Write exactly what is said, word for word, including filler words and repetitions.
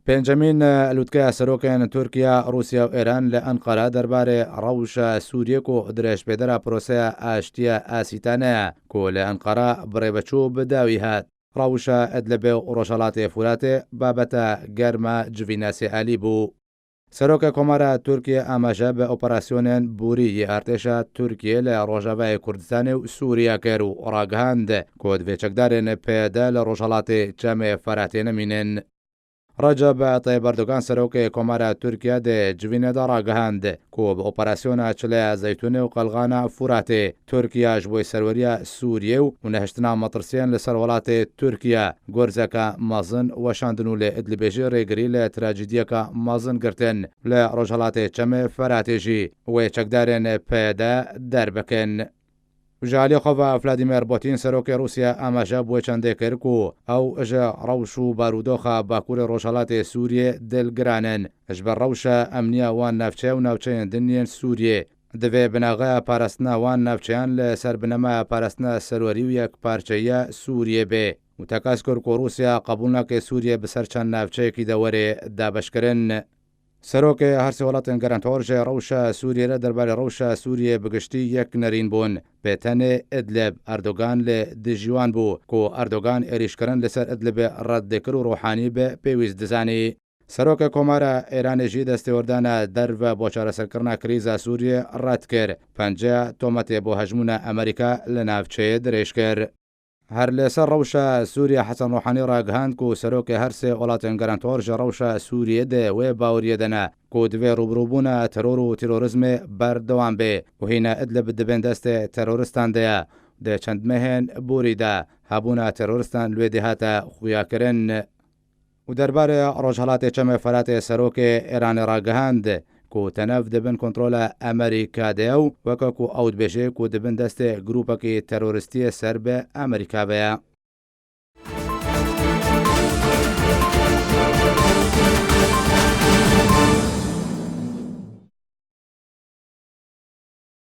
Pêncemîn lûtkeya serokên Tirkiye, Rûsya û Êran li Enqera derbarê rewşa Sûriyê ku dirêjpêdera proseya aştiya Asîtane ye, ku li Enqera bi rêveçû bi dawî hat. Rewşa Idlibê û Rojhelatê Furatê babeta germa civîna sê alî bû. Serokê Komara Tirkiye amaje bi operasyonên borî yê artêşa Tirkiye li Rojavayê Kurdistanê û Sûriye kir û ragihand ku divê çekdarên P Y D li Rojhelatê Çemê Feratê nemînin. Recep Tayyip Erdogan, serokê Komara Tirkiye, di civînê de ragihand ku bi operasyona Çileya Zeytûnê û Qelxana Furatê, Tirkiye ji bo serweriya Sûriyê û nehiştina metirsiyên li ser welatê Tirkiye gurzeke mezin weşandin û li Idlibê jî rêgirî li trajîdiyeke mezin girtin. Li Rojhelatê Çemê Feratê jî wê çekdarên P Y D derbikin. Ji alî xwe ve Vladimir Putin, serokê Rûsya, amaje bi wê çendê kir ku ew ji rewş û barûdoxa Bakurê Rojhelatê Sûriyê dilgiran in. Ji ber rewşa emniya wan navçe û navçeyên din yên Sûriyê, divê binagheya parastina wan navçeyan li ser binemeya parastina serwerî û yekparçeyiya Sûriyê be û tekas kir ku Rûsya qebûl nake Sûriyê bi ser çend navçeyekî de were dabeşkirin. Serokê her sê welatên Garantor ji rewşa Sûriyê re derbarê rewşa Sûriyê bi giştî yek nerîn bûn. Bi tenê Idlib, Erdogan li dijî wan bû, ku Erdogan êrîşkirin li ser Idlibê red dikir û Ruhanî bi pêwîst dizanî. Serokê Komara Êranê jî destêwerdana derve bo çareserkirina krîza Sûriyê red kir. Penceya tometê bo hejmûna Amerîka li navçeyê dirêj kir. Her li ser rewşa Sûriye, Hesen Ruhanî ragihand ku serokê her sê welatên Garantor ji rewşa Sûriyê de wê baweriyê de ne ku divê rûbirûbûna teror û terorîzmê berdewam bê û hîna Idlib di bin destê terorîstan de ye. Di çend mehên borî de hebûna terorîstan li wê dê hate xuyakirin. Û derbarê Rojhelatê Çemê Feratê serokê Êranê ragihand ku tenev di bin kontrola Amerîka de ye û weke ku ew dibêje ku di bin destê grûpekî terorîstiyê ser bi Amerîka ve ye.